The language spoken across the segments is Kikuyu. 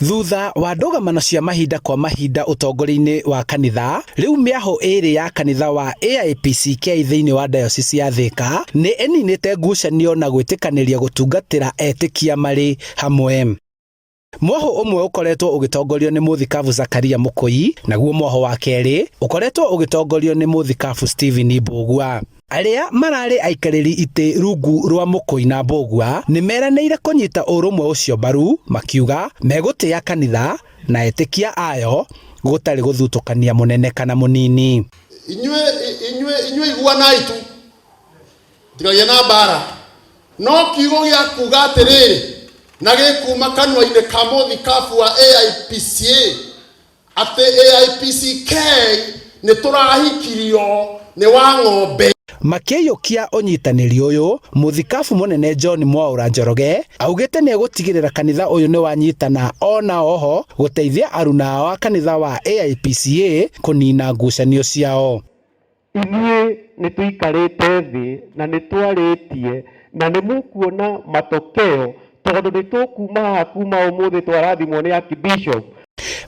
Thutha wa ndũgamano cia mahinda kwa mahinda ũtongoria-inĩ wa kanitha, rĩu mĩahũ ĩrĩ ya kanitha wa AIPCK thĩinĩ wa diocese ya Thika nĩ ĩninĩte ngucanio na gwĩtĩkanĩria gũtungatĩra etĩkia marĩ hamwe. Mwahũ ũmwe ũkoretwo ũgĩtongorio nĩ mũthikabu Zakaria Mũkũi, naguo mwahũ wa kerĩ ũkoretwo ũgĩtongorio nĩ mũthikabu Stephen Mbũgua. Arĩa mararĩ aikarĩri itĩ rungu rwa Mũkũi na Mbũgua nĩ meranĩire kũnyita ũrũmwe ũcio mbaru, makiuga megũtĩa kanitha na etĩkia ayo gũtarĩ gũthutũkania mũnene kana mũnini. Inyuĩ inyuĩ inyuĩ iguanai tu, tigagie na mbara. No kiugo gĩa kuga atĩrĩrĩ na gĩkuma kanua-inĩ ka mũthikabu wa AIPCA atĩ AIPCK nĩ tũrahikirio nĩ wa ng'ombe. Makĩiyũkia ũnyitanĩri ũyũ, mũthikabu mũnene John Mwaũra Njoroge augĩte nĩ egũtigĩrĩra kanitha ũyũ nĩ wanyitana ona oho gũteithia aruna ao a kanitha wa AIPCA kũnina ngucanio ciao. Ithuĩ nĩ tũikarĩte thĩ na nĩ twarĩtie na nĩ mũkuona matokeo tondũ nĩ tũkuma haha kuma ũmũthĩ twarathimwo nĩ Archbishop.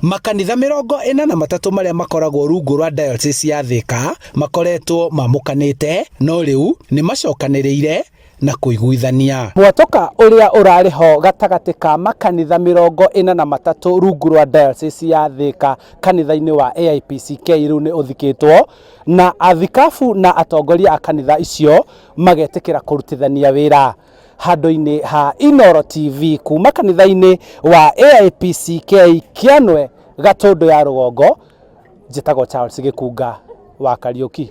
Makanitha 43 marĩa makoragwo rungu rwa diocese ya Thika makoretwo mamũkanĩte no rĩu nĩ macokanĩrĩire na kũiguithania. Mwatũka ũrĩa ũrarĩ ho gatagatĩ ka makanitha 43 rungu rwa diocese ya Thika kanitha-inĩ wa AIPCK rĩu nĩ ũthikĩtwo na athikabu na atongoria a kanitha icio magetĩkĩra kũrutithania wĩra handũ-inĩ ha Inooro TV kuma kanitha-inĩ wa AIPCK Kĩanwe Gatũndũ ya Rũgongo. Njĩtagwo Charles Gĩkunga wa Kariũki.